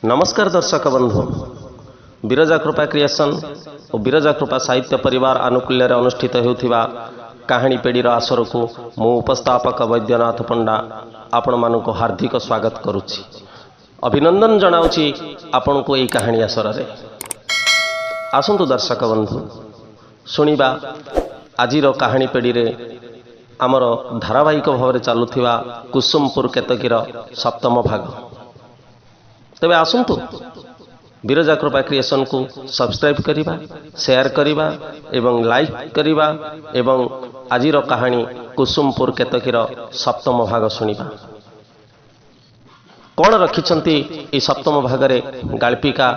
ନମସ୍କାର ଦର୍ଶକ ବନ୍ଧୁ, ବିରଜା କୃପା କ୍ରିଏସନ୍ ଓ ବିରଜା କୃପା ସାହିତ୍ୟ ପରିବାର ଆନୁକୂଲ୍ୟରେ ଅନୁଷ୍ଠିତ ହେଉଥିବା କାହାଣୀ ପେଡ଼ିର ଆସରକୁ ମୁଁ ଉପସ୍ଥାପକ ବୈଦ୍ୟନାଥ ପଣ୍ଡା ଆପଣମାନଙ୍କୁ ହାର୍ଦ୍ଦିକ ସ୍ୱାଗତ କରୁଛି, ଅଭିନନ୍ଦନ ଜଣାଉଛି ଆପଣଙ୍କୁ ଏହି କାହାଣୀ ଆସରରେ। ଆସନ୍ତୁ ଦର୍ଶକ ବନ୍ଧୁ, ଶୁଣିବା ଆଜିର କାହାଣୀ ପେଡ଼ିରେ ଆମର ଧାରାବାହିକ ଭାବରେ ଚାଲୁଥିବା କୁସୁମପୁର କେତକୀର ସପ୍ତମ ଭାଗ। ତେବେ ଆସନ୍ତୁ ବିରଜା କୃପା କ୍ରିଏସନ୍କୁ ସବସ୍କ୍ରାଇବ୍ କରିବା, ସେୟାର କରିବା ଏବଂ ଲାଇକ୍ କରିବା ଏବଂ ଆଜିର କାହାଣୀ କୁସୁମପୁର କେତକୀର ସପ୍ତମ ଭାଗ ଶୁଣିବା। କ'ଣ ରଖିଛନ୍ତି ଏହି ସପ୍ତମ ଭାଗରେ ଗାଳ୍ପିକା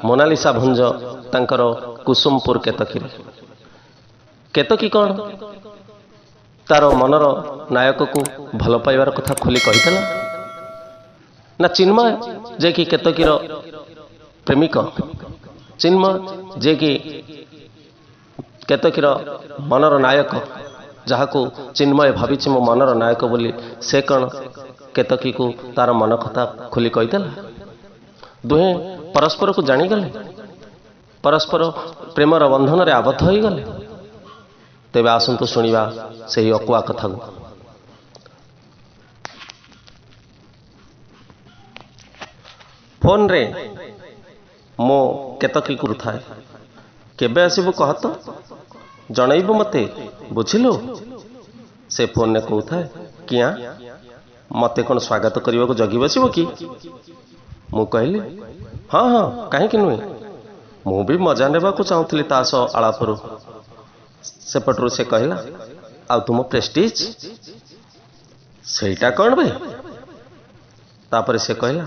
ମୋନାଲିସା ଭଞ୍ଜ ତାଙ୍କର କୁସୁମପୁର କେତକୀରେ? କେତକୀ କ'ଣ ତାର ମନର ନାୟକକୁ ଭଲ ପାଇବାର କଥା ଖୋଲି କହିଥିଲା ନା ଚିନ୍ମୟ ଯିଏକି କେତକୀର ପ୍ରେମିକ, ଚିନ୍ମୟ ଯିଏକି କେତକୀର ମନର ନାୟକ, ଯାହାକୁ ଚିନ୍ମୟ ଭାବିଛି ମୋ ମନର ନାୟକ ବୋଲି, ସେ କ'ଣ କେତକୀକୁ ତାର ମନ କଥା ଖୋଲି କହିଦେଲା? ଦୁହେଁ ପରସ୍ପରକୁ ଜାଣିଗଲେ, ପରସ୍ପର ପ୍ରେମର ବନ୍ଧନରେ ଆବଦ୍ଧ ହୋଇଗଲେ। ତେବେ ଆସନ୍ତୁ ଶୁଣିବା ସେହି ଅକୁଆ କଥାକୁ। ଫୋନରେ ମୋ କେତକୀ କରୁଥାଏ, କେବେ ଆସିବୁ କହ ତ, ଜଣେଇବୁ ମୋତେ, ବୁଝିଲୁ? ସେ ଫୋନରେ କହୁଥାଏ, କିଆଁ ମୋତେ କ'ଣ ସ୍ୱାଗତ କରିବାକୁ ଜଗି ବସିବ କି? ମୁଁ କହିଲି, ହଁ ହଁ, କାହିଁକି ନୁହେଁ, ମୁଁ ବି ମଜା ନେବାକୁ ଚାହୁଁଥିଲି ତା ସହ ଆଳାପରୁ। ସେପଟରୁ ସେ କହିଲା, ଆଉ ତୁମ ପ୍ରେଷ୍ଟିଜ୍ ସେଇଟା କ'ଣ ବେ? ତାପରେ ସେ କହିଲା,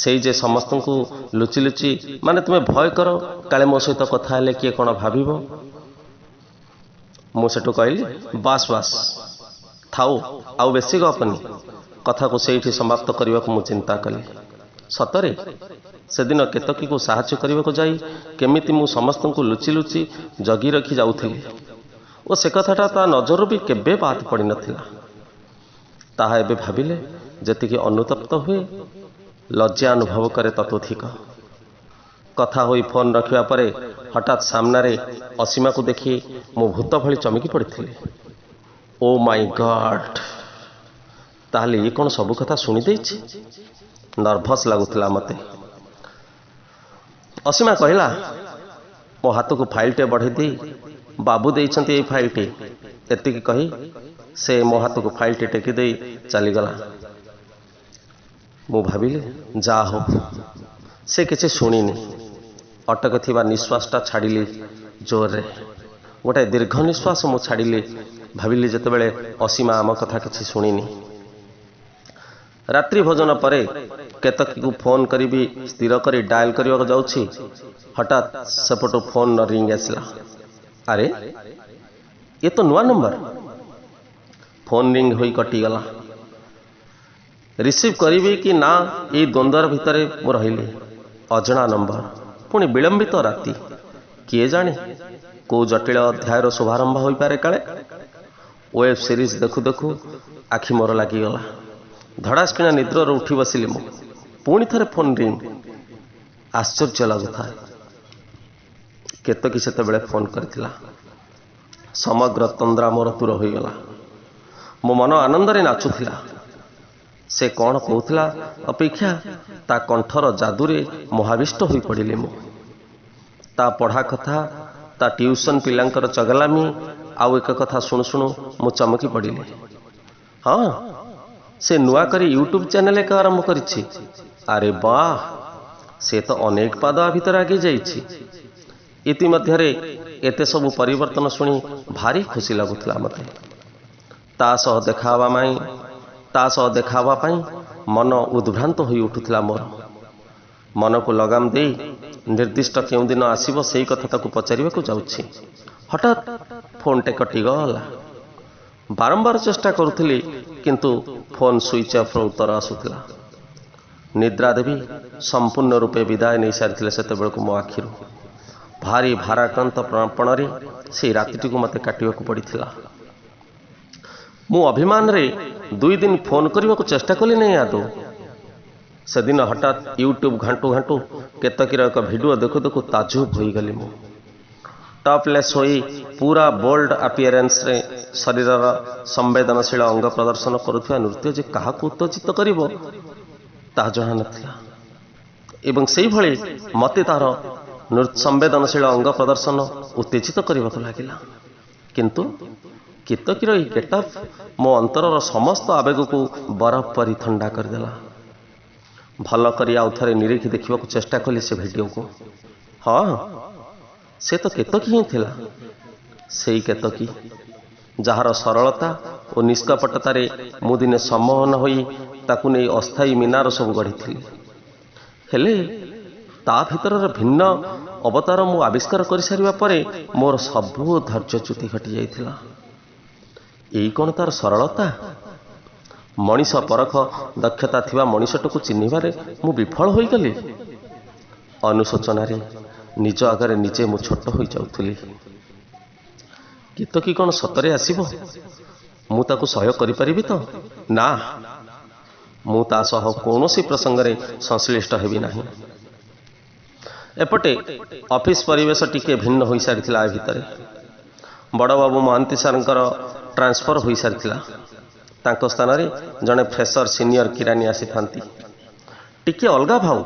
ସେଇ ଯେ ସମସ୍ତଙ୍କୁ ଲୁଚି ଲୁଚି, ମାନେ ତୁମେ ଭୟ କର କାଳେ ମୋ ସହିତ କଥା ହେଲେ କିଏ କ'ଣ ଭାବିବ। ମୁଁ ସେଠୁ କହିଲି, ବାସ୍ ବାସ୍, ଥାଉ, ଆଉ ବେଶୀ ଗପନି। କଥାକୁ ସେଇଠି ସମାପ୍ତ କରିବାକୁ ମୁଁ ଚିନ୍ତା କଲି। ସତରେ ସେଦିନ କେତକୀକୁ ସାହାଯ୍ୟ କରିବାକୁ ଯାଇ କେମିତି ମୁଁ ସମସ୍ତଙ୍କୁ ଲୁଚି ଲୁଚି ଜଗି ରଖି ଯାଉଥିଲି ଓ ସେ କଥାଟା ତା ନଜରରୁ ବି କେବେ ବାଦ ପଡ଼ିନଥିଲା, ତାହା ଏବେ ଭାବିଲେ ଯେତିକି ଅନୁତପ୍ତ ହୁଏ, ଲଜ୍ଜା ଅନୁଭବ କରେ ତତୋଧିକ। କଥା ହୋଇ ଫୋନ୍ ରଖିବା ପରେ ହଠାତ୍ ସାମ୍ନାରେ ଅସୀମାକୁ ଦେଖି ମୁଁ ଭୂତ ଭଳି ଚମକି ପଡ଼ିଥିଲି। ଓ ମାଇ ଗଡ୍, ତାହେଲେ ଇଏ କ'ଣ ସବୁ କଥା ଶୁଣିଦେଇଛି? ନର୍ଭସ୍ ଲାଗୁଥିଲା ମୋତେ। ଅସୀମା କହିଲା, ମୋ ହାତକୁ ଫାଇଲଟେ ବଢ଼େଇ ଦେଇ, ବାବୁ ଦେଇଛନ୍ତି ଏଇ ଫାଇଲଟି। ଏତିକି କହି ସେ ମୋ ହାତକୁ ଫାଇଲଟି ଟେକି ଦେଇ ଚାଲିଗଲା। ମୁଁ ଭାବିଲି, ଯାହା ହଉ ସେ କିଛି ଶୁଣିନି। ଅଟକ ଥିବା ନିଶ୍ୱାସଟା ଛାଡ଼ିଲି ଜୋରରେ, ଗୋଟାଏ ଦୀର୍ଘ ନିଶ୍ୱାସ ମୁଁ ଛାଡ଼ିଲି। ଭାବିଲି ଯେତେବେଳେ ଅସୀମା ଆମ କଥା କିଛି ଶୁଣିନି। ରାତ୍ରି ଭୋଜନ ପରେ କେତକୀକୁ ଫୋନ୍ କରିବି ସ୍ଥିର କରି ଡାଏଲ୍ କରିବାକୁ ଯାଉଛି, ହଠାତ୍ ସେପଟୁ ଫୋନ୍ର ରିଙ୍ଗ ଆସିଲା। ଆରେ ଏ ତ ନୂଆ ନମ୍ବର। ଫୋନ୍ ରିଙ୍ଗ ହୋଇ କଟିଗଲା। ରିସିଭ୍ କରିବି କି ନା ଏଇ ଦ୍ୱନ୍ଦ୍ୱର ଭିତରେ ମୁଁ ରହିଲି। ଅଜଣା ନମ୍ବର, ପୁଣି ବିଳମ୍ବିତ ରାତି, କିଏ ଜାଣେ କେଉଁ ଜଟିଳ ଅଧ୍ୟାୟର ଶୁଭାରମ୍ଭ ହୋଇପାରେ କାଳେ। ୱେବ୍ ସିରିଜ୍ ଦେଖୁ ଦେଖୁ ଆଖି ମୋର ଲାଗିଗଲା। ଧଡ଼ାସ୍କିଣା ନିଦ୍ରରୁ ଉଠି ବସିଲି ମୁଁ। ପୁଣି ଥରେ ଫୋନ୍ ରିଙ୍ଗ। ଆଶ୍ଚର୍ଯ୍ୟ ଲାଗୁଥାଏ, କେତକୀ ସେତେବେଳେ ଫୋନ୍ କରିଥିଲା। ସମଗ୍ର ତନ୍ଦ୍ରା ମୋର ଦୂର ହୋଇଗଲା। ମୋ ମନ ଆନନ୍ଦରେ ନାଚୁଥିଲା। ସେ କ'ଣ କହୁଥିଲା ଅପେକ୍ଷା ତା କଣ୍ଠର ଯାଦୁରେ ମହାବିଷ୍ଟ ହୋଇପଡ଼ିଲି ମୁଁ। ତା ପଢ଼ା କଥା, ତା ଟ୍ୟୁସନ୍ ପିଲାଙ୍କର ଚଗଲାମି, ଆଉ ଏକ କଥା ଶୁଣୁ ଶୁଣୁ ମୁଁ ଚମକି ପଡ଼ିଲି। ହଁ, ସେ ନୂଆ କରି ୟୁଟ୍ୟୁବ୍ ଚ୍ୟାନେଲ୍ ଏକ ଆରମ୍ଭ କରିଛି। ଆରେ ବାଃ, ସେ ତ ଅନେକ ପାଦ ଆ ଭିତରେ ଆଗେଇ ଯାଇଛି। ଇତିମଧ୍ୟରେ ଏତେ ସବୁ ପରିବର୍ତ୍ତନ ଶୁଣି ଭାରି ଖୁସି ଲାଗୁଥିଲା ମୋତେ। ତା ସହ ଦେଖା ହେବା ପାଇଁ ମନ ଉଦ୍ଭ୍ରାନ୍ତ ହୋଇ ଉଠୁଥିଲା ମୋର। ମନକୁ ଲଗାମ ଦେଇ ନିର୍ଦ୍ଦିଷ୍ଟ କେଉଁଦିନ ଆସିବ ସେଇ କଥା ତାକୁ ପଚାରିବାକୁ ଯାଉଛି, ହଠାତ୍ ଫୋନ୍ଟେ କଟିଗଲା। ବାରମ୍ବାର ଚେଷ୍ଟା କରୁଥିଲି, କିନ୍ତୁ ଫୋନ୍ ସୁଇଚ୍ ଅଫ୍ର ଉତ୍ତର ଆସୁଥିଲା। ନିଦ୍ରା ଦେବୀ ସମ୍ପୂର୍ଣ୍ଣ ରୂପେ ବିଦାୟ ନେଇସାରିଥିଲେ ସେତେବେଳକୁ ମୋ ଆଖିରୁ। ଭାରି ଭାରାକ୍ରାନ୍ତ ପଣରେ ସେଇ ରାତିଟିକୁ ମୋତେ କାଟିବାକୁ ପଡ଼ିଥିଲା। ମୁଁ ଅଭିମାନରେ 2 ଦିନ ଫୋନ୍ କରିବାକୁ ଚେଷ୍ଟା କଲି ନାହିଁ ଆଦୌ। ସେଦିନ ହଠାତ୍ ୟୁଟ୍ୟୁବ୍ ଘାଣ୍ଟୁ ଘାଣ୍ଟୁ କେତକୀର ଏକ ଭିଡ଼ିଓ ଦେଖୁ ଦେଖୁ ତାଜୁବ ହୋଇଗଲି ମୁଁ। ଟପ୍ଲେସ୍ ହୋଇ ପୁରା ବୋଲ୍ଡ ଆପିୟରାନ୍ସରେ ଶରୀରର ସମ୍ବେଦନଶୀଳ ଅଙ୍ଗ ପ୍ରଦର୍ଶନ କରୁଥିବା ନୃତ୍ୟ ଯେ କାହାକୁ ଉତ୍ତେଜିତ କରିବ ତାହା ଜଣା ନଥିଲା, ଏବଂ ସେଇଭଳି ମୋତେ ତାର ସମ୍ବେଦନଶୀଳ ଅଙ୍ଗ ପ୍ରଦର୍ଶନ ଉତ୍ତେଜିତ କରିବାକୁ ଲାଗିଲା। କିନ୍ତୁ କେତକୀର ଏହି ଗେଟଅପ୍ ମୋ ଅନ୍ତରର ସମସ୍ତ ଆବେଗକୁ ବରଫ ପରି ଥଣ୍ଡା କରିଦେଲା। ଭଲ କରି ଆଉ ଥରେ ନିରୀଖି ଦେଖିବାକୁ ଚେଷ୍ଟା କଲି ସେ ଭିଡ଼ିଓକୁ। ହଁ, ସେ ତ କେତକୀ ହିଁ ଥିଲା, ସେଇ କେତକୀ ଯାହାର ସରଳତା ଓ ନିଷ୍କପଟତାରେ ମୁଁ ଦିନେ ସମ୍ମୋହନ ହୋଇ ତାକୁ ନେଇ ଅସ୍ଥାୟୀ ମିନାର ସବୁ ଗଢ଼ିଥିଲି। ହେଲେ ତା ଭିତରର ଭିନ୍ନ ଅବତାର ମୁଁ ଆବିଷ୍କାର କରିସାରିବା ପରେ ମୋର ସବୁ ଧୈର୍ଯ୍ୟଚ୍ୟୁତି ଘଟିଯାଇଥିଲା। ଏଇ କ'ଣ ତାର ସରଳତା? ମଣିଷ ପରଖ ଦକ୍ଷତା ଥିବା ମଣିଷଟାକୁ ଚିହ୍ନିବାରେ ମୁଁ ବିଫଳ ହୋଇଗଲି। ଅନୁଶୋଚନାରେ ନିଜ ଆଗରେ ନିଜେ ମୁଁ ଛୋଟ ହୋଇଯାଉଥିଲି। କେତକୀ କ'ଣ ସତରେ ଆସିବ? ମୁଁ ତାକୁ ସହ୍ୟ କରିପାରିବି ତ? ନା, ମୁଁ ତା ସହ କୌଣସି ପ୍ରସଙ୍ଗରେ ସଂଶ୍ଳିଷ୍ଟ ହେବି ନାହିଁ। ଏପଟେ ଅଫିସ ପରିବେଶ ଟିକିଏ ଭିନ୍ନ ହୋଇସାରିଥିଲା। ଏ ଭିତରେ ବଡ଼ବାବୁ ମହାନ୍ତି ସାର୍ଙ୍କର ଟ୍ରାନ୍ସଫର ହୋଇସାରିଥିଲା। ତାଙ୍କ ସ୍ଥାନରେ ଜଣେ ଫ୍ରେସର ସିନିୟର କିରାନୀ ଆସିଥାନ୍ତି। ଟିକିଏ ଅଲଗା ଭାଉ।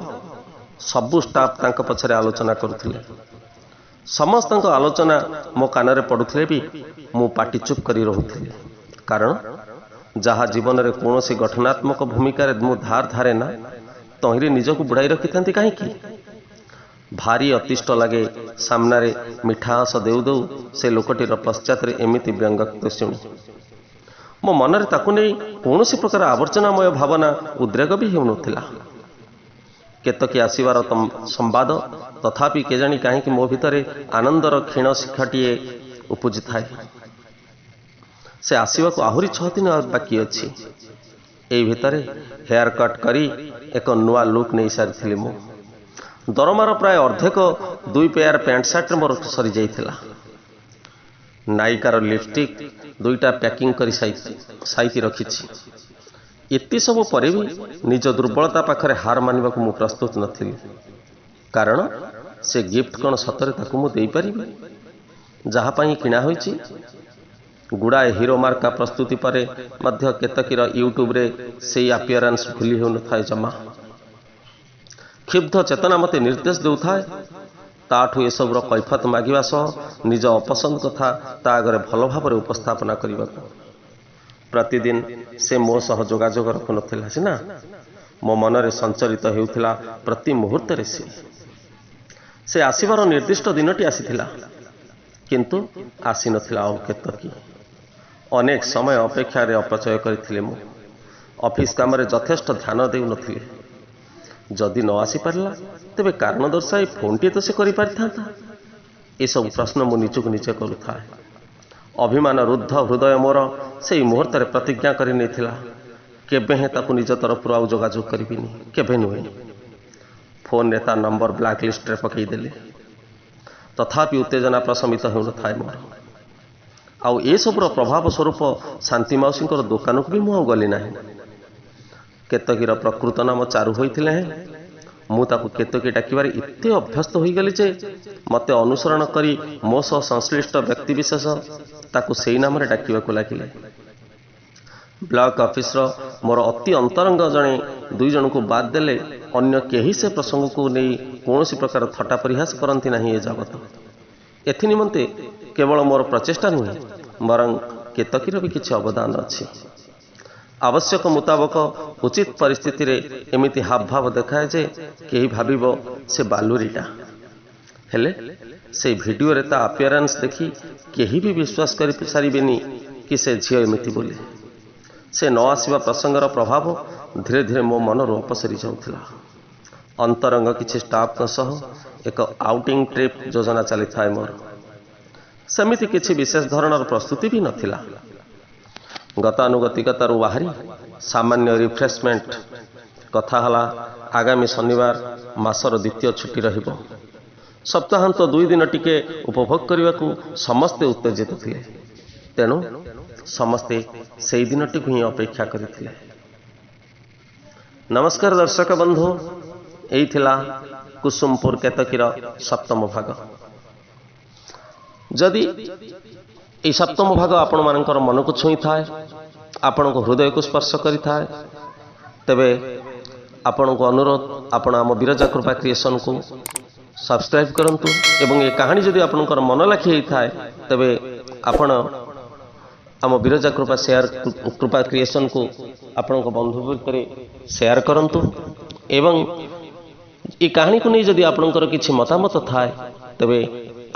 ସବୁ ଷ୍ଟାଫ୍ ତାଙ୍କ ପଛରେ ଆଲୋଚନା କରୁଥିଲେ। ସମସ୍ତଙ୍କ ଆଲୋଚନା ମୋ କାନରେ ପଡ଼ୁଥିଲେ ବି ମୁଁ ପାଟି ଚୁପ୍ କରି ରହୁଥିଲି, କାରଣ ଯାହା ଜୀବନରେ କୌଣସି ଗଠନାତ୍ମକ ଭୂମିକାରେ ମୁଁ ଧାର ଧାରେ ନା, ତହିଁରେ ନିଜକୁ ବୁଡ଼ାଇ ରଖିଥାନ୍ତି କାହିଁକି? ଭାରି ଅତିଷ୍ଠ ଲାଗେ ସାମ୍ନାରେ ମିଠା ହସ ଦେଉ ଦେଉ ସେ ଲୋକଟିର ପଶ୍ଚାତରେ ଏମିତି ବ୍ୟଙ୍ଗୋକ୍ତି ଶୁଣି। ମୋ ମନରେ ତାକୁ ନେଇ କୌଣସି ପ୍ରକାର ଆବର୍ଜନାମୟ ଭାବନା ଉଦ୍ରେକ ବି ହେଉନଥିଲା। କେତକୀ ଆସିବାର ସମ୍ବାଦ ତଥାପି କେଜାଣି କାହିଁକି ମୋ ଭିତରେ ଆନନ୍ଦର କ୍ଷୀଣ ଶିଖାଟିଏ ଉପୁଜିଥାଏ। ସେ ଆସିବାକୁ ଆହୁରି 6 ଦିନ ବାକି ଅଛି। ଏଇ ଭିତରେ ହେୟାର କଟ୍ କରି ଏକ ନୂଆ ଲୁକ୍ ନେଇସାରିଥିଲି ମୁଁ। ଦରମାର ପ୍ରାୟ ଅର୍ଦ୍ଧେକ 2 ପେୟାର ପ୍ୟାଣ୍ଟ ସାର୍ଟରେ ମୋର ସରିଯାଇଥିଲା। ନାୟିକାର ଲିପଷ୍ଟିକ୍ 2ଟା ପ୍ୟାକିଂ କରି ସାଇତି ରଖିଛି। ଏତେ ସବୁ ପରେ ବି ନିଜ ଦୁର୍ବଳତା ପାଖରେ ହାର ମାନିବାକୁ ମୁଁ ପ୍ରସ୍ତୁତ ନଥିଲି, କାରଣ ସେ ଗିଫ୍ଟ କ'ଣ ସତରେ ତାକୁ ମୁଁ ଦେଇପାରିବି ଯାହା ପାଇଁ କିଣା ହୋଇଛି? ଗୁଡ଼ାଏ ହିରୋ ମାର୍କା ପ୍ରସ୍ତୁତି ପରେ ମଧ୍ୟ କେତକୀର ୟୁଟ୍ୟୁବରେ ସେଇ ଆପିୟରାନ୍ସ ଭୁଲି ହେଉନଥାଏ ଜମା। କ୍ଷୁବ୍ଧ ଚେତନା ମୋତେ ନିର୍ଦ୍ଦେଶ ଦେଉଥାଏ ତାଠୁ ଏସବୁର କୈଫତ ମାଗିବା ସହ ନିଜ ଅପସନ୍ଦ କଥା ତା ଆଗରେ ଭଲ ଭାବରେ ଉପସ୍ଥାପନା କରିବାକୁ। ପ୍ରତିଦିନ ସେ ମୋ ସହ ଯୋଗାଯୋଗ ରଖୁନଥିଲା ସିନା, ମୋ ମନରେ ସଞ୍ଚରିତ ହେଉଥିଲା ପ୍ରତି ମୁହୂର୍ତ୍ତରେ ସେ। ସେ ଆସିବାର ନିର୍ଦ୍ଦିଷ୍ଟ ଦିନଟି ଆସିଥିଲା, କିନ୍ତୁ ଆସିନଥିଲା ଆଉ କେତକୀ। ଅନେକ ସମୟ ଅପେକ୍ଷାରେ ଅପଚୟ କରିଥିଲି ମୁଁ। ଅଫିସ କାମରେ ଯଥେଷ୍ଟ ଧ୍ୟାନ ଦେଉନଥିଲି। ଯଦି ନ ଆସିପାରିଲା ତେବେ କାରଣ ଦର୍ଶାଇ ଫୋନ୍ଟିଏ ତ ସେ କରିପାରିଥାନ୍ତା। ଏସବୁ ପ୍ରଶ୍ନ ମୁଁ ନିଜକୁ ନିଜେ କରୁଥାଏ। ଅଭିମାନ ରୁଦ୍ଧ ହୃଦୟ ମୋର ସେଇ ମୁହୂର୍ତ୍ତରେ ପ୍ରତିଜ୍ଞା କରି ନେଇଥିଲା, କେବେ ହେଁ ତାକୁ ନିଜ ତରଫରୁ ଆଉ ଯୋଗାଯୋଗ କରିବିନି, କେବେ ନୁହେଁ। ଫୋନ୍ରେ ତା ନମ୍ବର ବ୍ଲାକ୍ ଲିଷ୍ଟରେ ପକାଇଦେଲି। ତଥାପି ଉତ୍ତେଜନା ପ୍ରଶମିତ ହେଉନଥାଏ ମୋର। ଆଉ ଏସବୁର ପ୍ରଭାବ ସ୍ୱରୂପ ଶାନ୍ତି ମାଉସୀଙ୍କର ଦୋକାନକୁ ବି ମୁଁ ଆଉ ଗଲି ନାହିଁ। କେତକୀର ପ୍ରକୃତ ନାମ ଚାରୁ ହୋଇଥିଲେ ହେଁ ମୁଁ ତାକୁ କେତକୀ ଡାକିବାରେ ଏତେ ଅଭ୍ୟସ୍ତ ହୋଇଗଲି ଯେ ମୋତେ ଅନୁସରଣ କରି ମୋ ସହ ସଂଶ୍ଳିଷ୍ଟ ବ୍ୟକ୍ତିବିଶେଷ ତାକୁ ସେଇ ନାମରେ ଡାକିବାକୁ ଲାଗିଲେ। ବ୍ଲକ ଅଫିସର ମୋର ଅତି ଅନ୍ତରଙ୍ଗ ଜଣେ 2 ଜଣଙ୍କୁ ବାଦ ଦେଲେ ଅନ୍ୟ କେହି ସେ ପ୍ରସଙ୍ଗକୁ ନେଇ କୌଣସି ପ୍ରକାର ଥଟ୍ଟା ପରିହାସ କରନ୍ତି ନାହିଁ ଏ ଯାବତ। ଏଥି ନିମନ୍ତେ କେବଳ ମୋର ପ୍ରଚେଷ୍ଟା ନୁହେଁ, ବରଂ କେତକୀର ବି କିଛି ଅବଦାନ ଅଛି। ଆବଶ୍ୟକ ମୁତାବକ ଉଚିତ ପରିସ୍ଥିତିରେ ଏମିତି ହାବଭାବ ଦେଖାଏ ଯେ କେହି ଭାବିବ ସେ ବାଲୁରିଟା। ହେଲେ ସେଇ ଭିଡ଼ିଓରେ ତା ଆପିୟରାନ୍ସ ଦେଖି କେହି ବି ବିଶ୍ୱାସ କରିସାରିବେନି କି ସେ ଝିଅ ଏମିତି ବୋଲି। ସେ ନ ଆସିବା ପ୍ରସଙ୍ଗର ପ୍ରଭାବ ଧୀରେ ଧୀରେ ମୋ ମନରୁ ଅପସରି ଯାଉଥିଲା। ଅନ୍ତରଙ୍ଗ କିଛି ଷ୍ଟାଫ୍ଙ୍କ ସହ ଏକ ଆଉଟିଂ ଟ୍ରିପ୍ ଯୋଜନା ଚାଲିଥାଏ ମୋର। ସେମିତି କିଛି ବିଶେଷ ଧରଣର ପ୍ରସ୍ତୁତି ବି ନଥିଲା। ଗତାନୁଗତିକତାରୁ ବାହାରି ସାମାନ୍ୟ ରିଫ୍ରେଶମେଣ୍ଟ କଥା ହେଲା ଆଗାମୀ ଶନିବାର ମାସର ଦ୍ୱିତୀୟ ଛୁଟି ରହିବ। ସପ୍ତାହାନ୍ତ 2 ଦିନ ଟିକେ ଉପଭୋଗ କରିବାକୁ ସମସ୍ତେ ଉତ୍ତେଜିତ ଥିଲେ, ତେଣୁ ସମସ୍ତେ ସେଇ ଦିନଟିକୁ ହିଁ ଅପେକ୍ଷା କରିଥିଲେ। ନମସ୍କାର ଦର୍ଶକ ବନ୍ଧୁ, ଏଇ ଥିଲା କୁସୁମପୁର କେତକୀର ସପ୍ତମ ଭାଗ। ଯଦି ଏଇ ସପ୍ତମ ଭାଗ ଆପଣମାନଙ୍କର ମନକୁ ଛୁଇଁଥାଏ, ଆପଣଙ୍କ ହୃଦୟକୁ ସ୍ପର୍ଶ କରିଥାଏ, ତେବେ ଆପଣଙ୍କୁ ଅନୁରୋଧ, ଆପଣ ଆମ ବିରଜା କୃପା କ୍ରିଏସନକୁ ସବସ୍କ୍ରାଇବ୍ କରନ୍ତୁ ଏବଂ ଏ କାହାଣୀ ଯଦି ଆପଣଙ୍କର ମନ ଲାଖି ହେଇଥାଏ, ତେବେ ଆପଣ ଆମ ବିରଜା କୃପା ସେୟାର କୃପା କ୍ରିଏସନକୁ ଆପଣଙ୍କ ବନ୍ଧୁ ଭିତରେ ସେୟାର କରନ୍ତୁ। ଏବଂ ଏ କାହାଣୀକୁ ନେଇ ଯଦି ଆପଣଙ୍କର କିଛି ମତାମତ ଥାଏ, ତେବେ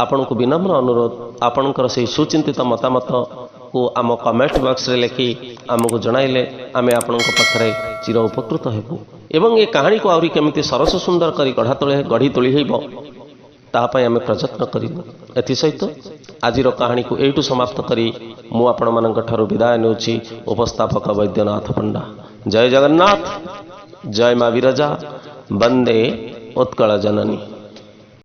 ଆପଣଙ୍କୁ ବିନମ୍ର ଅନୁରୋଧ, ଆପଣଙ୍କର ସେହି ସୁଚିନ୍ତିତ ମତାମତକୁ ଆମ କମେଣ୍ଟ ବକ୍ସରେ ଲେଖି ଆମକୁ ଜଣାଇଲେ ଆମେ ଆପଣଙ୍କ ପାଖରେ ଚିର ଉପକୃତ ହେବୁ ଏବଂ ଏ କାହାଣୀକୁ ଆହୁରି କେମିତି ସରସ ସୁନ୍ଦର କରି ଗଢ଼ା ତୋଳି ଗଢ଼ି ତୋଳି ହେବ, ତାହା ପାଇଁ ଆମେ ପ୍ରଯତ୍ନ କରିବୁ। ଏଥିସହିତ ଆଜିର କାହାଣୀକୁ ଏଇଠୁ ସମାପ୍ତ କରି ମୁଁ ଆପଣମାନଙ୍କ ଠାରୁ ବିଦାୟ ନେଉଛି। ଉପସ୍ଥାପକ ବୈଦ୍ୟନାଥ ପଣ୍ଡା। ଜୟ ଜଗନ୍ନାଥ, ଜୟ ମା ବିରଜା, ବନ୍ଦେ ଉତ୍କଳ ଜନନୀ।